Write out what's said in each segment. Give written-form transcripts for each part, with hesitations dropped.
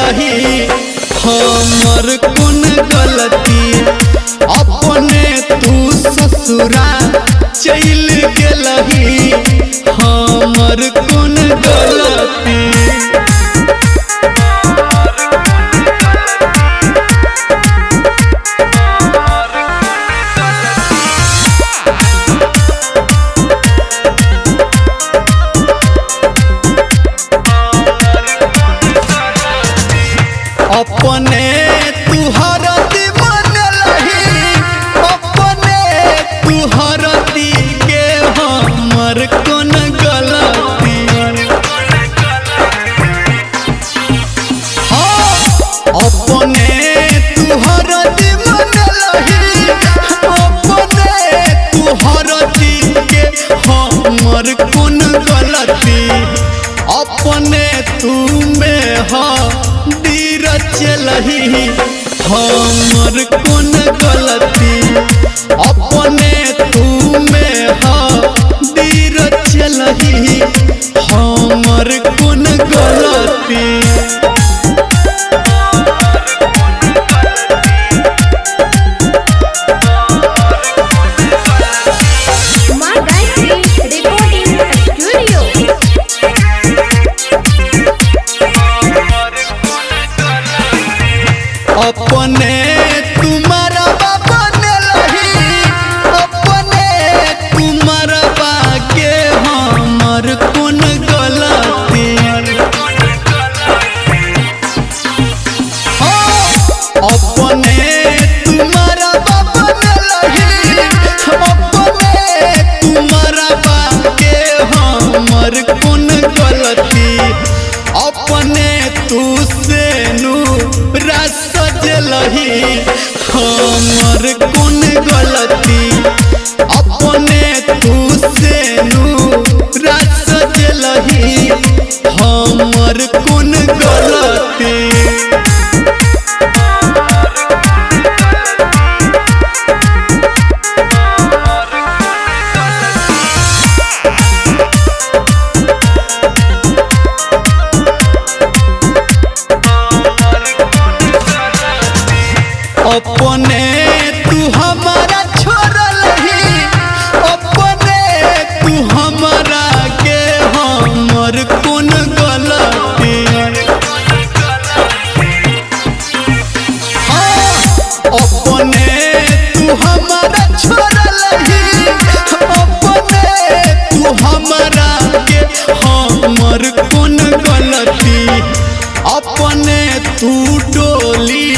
गेलही हमर कोन गलती। अपने तू ससुरा चल गेलही हमर कोन गलती। अपने तू हरदी मनलही, अपने तू हरदी के हमर कोन गलती। हाँ, अपने तू हरदी मनलही, अपने तू हरदी के हमर कोन गलती। अपने तू में चलही हमर कोन गलती। अपने तू में हदीर चलही हमर कोन गलती। माँ गायत्री रिकॉर्डिंग स्टूडियो। अपने तुम्हारा बाबा लही, अपने तुम्हारा बा के हमर कोन गलती। हाँ, अपने तुम्हारा बाबा लही, अपने तुम्हारा बा के हमर कोन गलती। अपने तू से नू सजलही हमर कोन गलती। अपने तू से नू सजलही हमर कोन गलती। अपने तू हमारा छोड़लही, अपने तू हमारा के हमर कोन गलती। हाँ, अपने तू हमारा छोड़लही, अपने तू हमारा के हमर कोन गलती। अपने तू डोली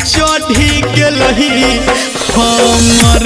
चढ़ी गेलही हमर